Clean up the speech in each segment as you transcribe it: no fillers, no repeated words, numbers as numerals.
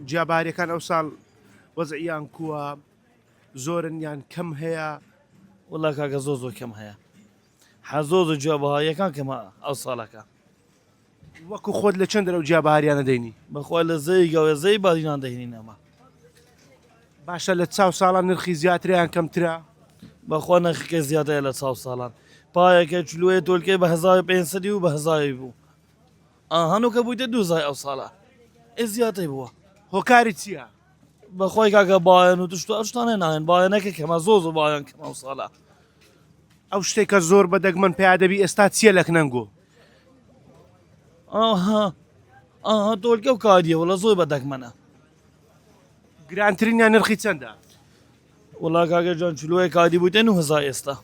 جیاباریەکان ئەو ساڵ وەزعیان کووە زۆرن یان کەم هەیە؟ وەڵا کاکە زۆر زۆر کەم هەیە حە زۆر زۆر جیابەهاییەکان کەمە ئەو ساڵەکە. وەکو خۆت لە چەند دەرەو جیابەهاریانە دەینی؟ بەخوا لە زەی گەوە زەی بادینان دەهینین ئەمە. باشە لە چاو ساڵان نرخی زیاترە یان کەمترە؟ بەخوا نرخەکەی زیاترە لە چاو ساڵان پایەکە چلوەیە تۆلکەی بە 1500 و بە هەزاری بوو ئا هەنوکە بوویتە دوو زای ئەو ساڵە ئێ زیاتر بووە. هۆکاری چییە؟ بەخوای کاکە بایەن و تشت و ئەو شتانە نایەن بایەنەکە کەمە زۆر زۆر بایەن کەمە ئەو ساڵە. ئەو شتێک کە زۆر بە دەگمەن پیا دەبی ئێستا چییە لە کنەنگۆ؟ ئاها ئاها تۆلکە و کاریە وەڵا زۆر بە دەگمەنە. گرانترینیان نرخی چەندە؟ وەڵا کاکە جان چلۆیە کادی بوویتە 9000 ئێستا.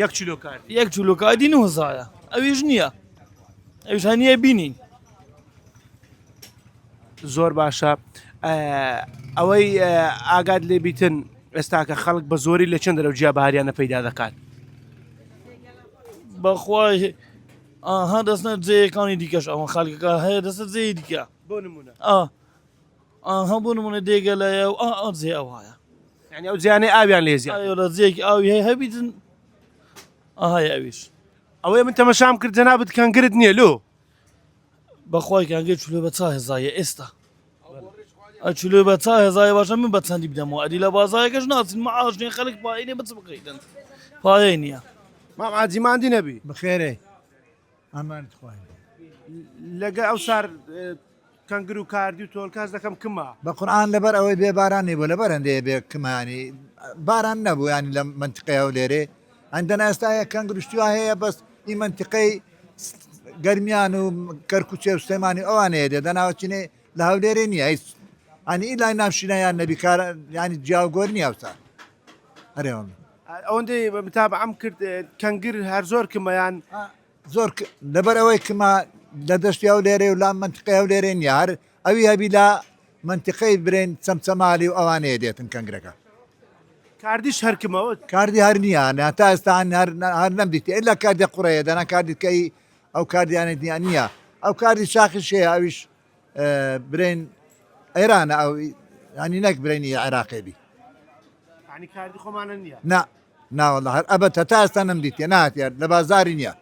یەک چلۆ کاردی؟ یەک چلۆ کادی 9000 ئەویش نییە ئەویش هەنیە بینین. زۆر باشە ئەوەی ئاگات لێ بیتن ئێستاکە خەڵک بە زۆری لە چەند دەرەو جیا بەهاریانە پەیدا دەکات بەخوای ئاها دەستنە جێیەکانی دیکەش ئەوە خەڵکەکە هەیە دەستە جێی دیکە بۆ نمونە ئاها بۆ نمونە دێگەلەیە و ئا جێ ئەوهایە یعنی ئەو جیانەی ئاویان لێ زیاد ئایا لە جێیەکی ئاوی هەیە هەبیتن ئاهای ئەویش ئەوەی من تەمەشام کرد جەنابت کەنگرت نییە لۆ بەخوای کانگەی چلۆ بە چا هێزایە ئێستا ئەچلۆ بە چا هێزایە باشە من بە چەندی بدەمەوە ئەدی لە بازارەکەش ناچن معاش نیە خەڵک پایەی نیە بچ بکڕیتن پایەی نییە مام عاجی ماندی نەبی بخێرێ ئەمانت خوای لەگە ئەو سار کەنگر و کاردی و تۆلکاز دەکەم کما. بە قورعان لەبەر ئەوەی بێ باران نەبوو لەبەر هەندێ بێ کمانی باران نەبوو ینی لە منتیقەی هەولێرێ ئەندەنا ئێستا هەیە کەنگرشتوا هەیە بەس ئی منتیقەی گەرمیان و کەرکوچێ و سلێمانی ئەوانەیە دێ دەناوەچینێ لە هەولێرێ نییە هیچ ئەنی ئیلای ناوشینایان نەبی کار ینی جیاوگۆر نییە ئەوسا ئەرێ والله. ئەوەندەی متابعەم کرد کەنگر هەر زۆر کمەیان زۆر لەبەر ئەوەی کما لە دەشتی هەولێرێ و لا منتیقەی هەولێرێ نییە هەر ئەوی هەبی لە منتیقەی برێن چەمچەمالی و ئەوانەیە دێتن کەنگرەکە. کاردیش هەر کمەوە؟ کاردی هەر نییە نا تا ئێستا هەر هەر نەمدیتی ئیلا کاردی قوڕەیە دەنا کاردی کەی ئەو کاردیانە نییە نییە ئەو کاردی شاخیش هەیە ئەویش برێن ئێرانە ئەو ینی نەک برێنی عێراقێ بی. ینی کاردی خۆمانە نییە؟ نا ناوەڵا هەر ئەبەد هەتا ئێستا نەمدیتیە نهاتیە لە بازاری نییە.